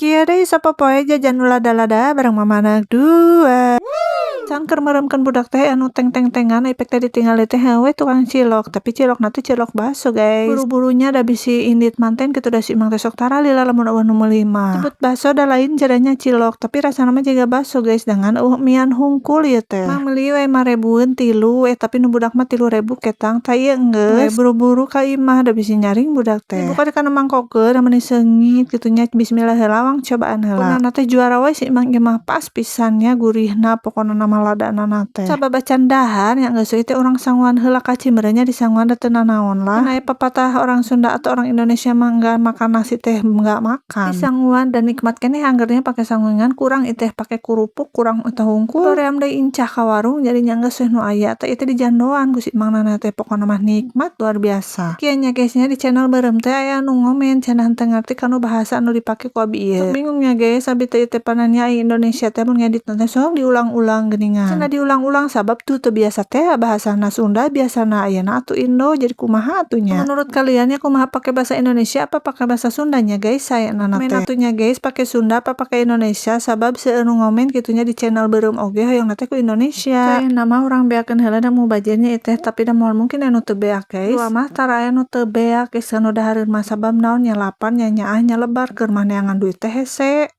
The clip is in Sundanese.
Kieu deui sapopoe jajan nu lada-lada bareng mama anak dua. Can keur meremkeun budak teh anu teng-teng-tengan ipek teh ditinggali teh we tukang cilok, tapi cilokna teh cilok baso, guys. Buru-burunya da bisi indit manten kitu, da si emang teh sok taralila lamun euweuh nu meuli mah. Sebut baso da lain jadanya cilok, tapi rasana mah jiga baso, guys, dengan euweuh mian hungkul ieu teh. Mang meuli we 5 ribueun tilu, eh, tapi nu budak mah 3.000 ketang. Tah, ieu geus buru-buru ka imah da bisi nyaring budak teh. Dibuka kana mangkokeun meni seungit kitu nya. Bismillah heula, wang cobaan heula. Pokona teh juara we si emang ieu mah, pas pisan nya gurihna, pokona mah ladana teh. Sababacan dahar nya geus we teh urang sanguan heula ka Cimerenya, disanguan da teu nanaon lah. Aya pepatah, orang Sunda atau orang Indonesia mah enggak makan nasi teh enggak makan. Disanguan dan nikmat keneh anggernya pakai sanguan, kurang iteh pakai kerupuk, kurang eta hungkul. Hoream deui incah ka warung, jadi nya geus we nu aya teh itu dijandoan ku si emang nana teh, pokona mah nikmat luar biasa. Kieu nya, guys, nya, di channel beureum teh aya anu ngomen cenah teu ngarti kanu bahasa anu dipake ku abi ieu. Sok bingung nya, guys, abi teh teh pananya Indonesia teh mun ngedit teh sok diulang-ulang geuningan. Cenah diulang-ulang sabab tuh teu biasa teh bahasana Sunda, biasana ayeuna atuh Indo, jadi kumaha atuh nya. Menurut kalian ya kumaha, pakai bahasa Indonesia apa pakai bahasa Sundanya, guys, saya nana teh? Atuh nya, guys, pakai Sunda apa pakai Indonesia? Sabab seueur nu ngomen kitu nya di channel beureum oge hoyong teh ku Indonesia. Saya nama urang beakeun heula da mubajirnya teh, tapi da moal mungkin anu teu beak, guys. Dua mah tara aya nu teu beak, guys, anu dahareun mah, sabab naon nya lapan nya nyaah nya lebar keur mah neangan duit teh hese.